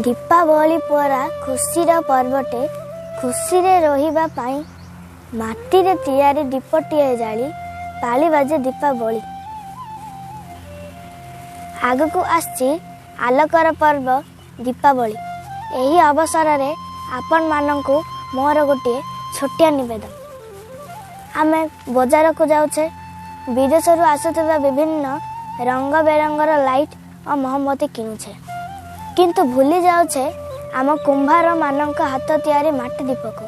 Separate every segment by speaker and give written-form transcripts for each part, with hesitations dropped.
Speaker 1: ଦୀପାବଳି ପରା ଖୁସିର ପର୍ବଟେ, ଖୁସିରେ ରହିବା ପାଇଁ ମାଟିରେ ତିଆରି ଦୀପଟିଏ ଜାଳି ପାଳିବା ଯେ ଦୀପାବଳି। ଆଗକୁ ଆସିଛି ଆଲୋକର ପର୍ବ ଦୀପାବଳି। ଏହି ଅବସରରେ ଆପଣମାନଙ୍କୁ ମୋର ଗୋଟିଏ ଛୋଟିଆ ନିବେଦନ। ଆମେ ବଜାରକୁ ଯାଉଛେ, ବିଦେଶରୁ ଆସୁଥିବା ବିଭିନ୍ନ ରଙ୍ଗ ବେରଙ୍ଗର ଲାଇଟ୍ ଓ ମହମବତୀ କିଣୁଛେ, କିନ୍ତୁ ଭୁଲି ଯାଉଛେ ଆମ କୁମ୍ଭାରମାନଙ୍କ ହାତ ତିଆରି ମାଟି ଦୀପକୁ।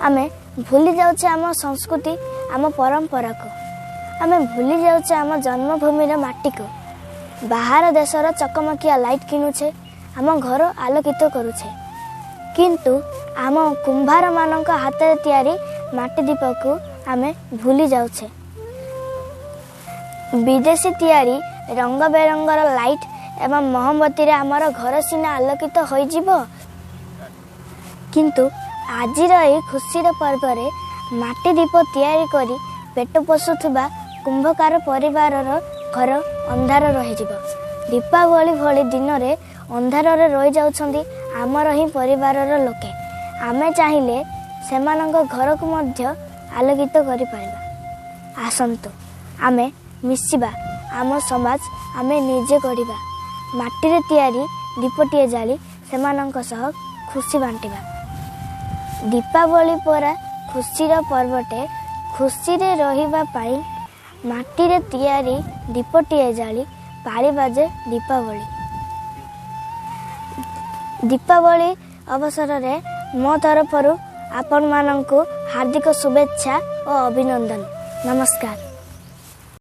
Speaker 1: ଆମେ ଭୁଲି ଯାଉଛେ ଆମ ସଂସ୍କୃତି, ଆମ ପରମ୍ପରାକୁ। ଆମେ ଭୁଲି ଯାଉଛେ ଆମ ଜନ୍ମଭୂମିର ମାଟିକୁ। ବାହାର ଦେଶର ଚକମକିଆ ଲାଇଟ୍ କିଣୁଛେ, ଆମ ଘର ଆଲୋକିତ କରୁଛେ, କିନ୍ତୁ ଆମ କୁମ୍ଭାରମାନଙ୍କ ହାତରେ ତିଆରି ମାଟି ଦୀପକୁ ଆମେ ଭୁଲି ଯାଉଛେ। ବିଦେଶୀ ତିଆରି ରଙ୍ଗ ବେରଙ୍ଗର ଲାଇଟ୍ ଏବଂ ମହମବତୀରେ ଆମର ଘର ସିନା ଆଲୋକିତ ହୋଇଯିବ, କିନ୍ତୁ ଆଜିର ଏହି ଖୁସିର ପର୍ବରେ ମାଟି ଦୀପ ତିଆରି କରି ପେଟ ପୋଷୁଥିବା କୁମ୍ଭକାର ପରିବାରର ଘର ଅନ୍ଧାର ରହିଯିବ। ଦୀପାବଳି ଭଳି ଦିନରେ ଅନ୍ଧାରରେ ରହିଯାଉଛନ୍ତି ଆମର ହିଁ ପରିବାରର ଲୋକେ। ଆମେ ଚାହିଁଲେ ସେମାନଙ୍କ ଘରକୁ ମଧ୍ୟ ଆଲୋକିତ କରିପାରିବା। ଆସନ୍ତୁ ଆମେ ମିଶିବା, ଆମ ସମାଜ ଆମେ ନିଜେ ଗଢ଼ିବା। ମାଟିରେ ତିଆରି ଦୀପଟିଏ ଜାଳି ସେମାନଙ୍କ ସହ ଖୁସି ବାଣ୍ଟିବା। ଦୀପାବଳି ପରା ଖୁସିର ପର୍ବଟେ, ଖୁସିରେ ରହିବା ପାଇଁ ମାଟିରେ ତିଆରି ଦୀପଟିଏ ଜାଳି ପାଳିବା ଯେ ଦୀପାବଳି। ଦୀପାବଳି ଅବସରରେ ମୋ ତରଫରୁ ଆପଣମାନଙ୍କୁ ହାର୍ଦ୍ଦିକ ଶୁଭେଚ୍ଛା ଓ ଅଭିନନ୍ଦନ। ନମସ୍କାର।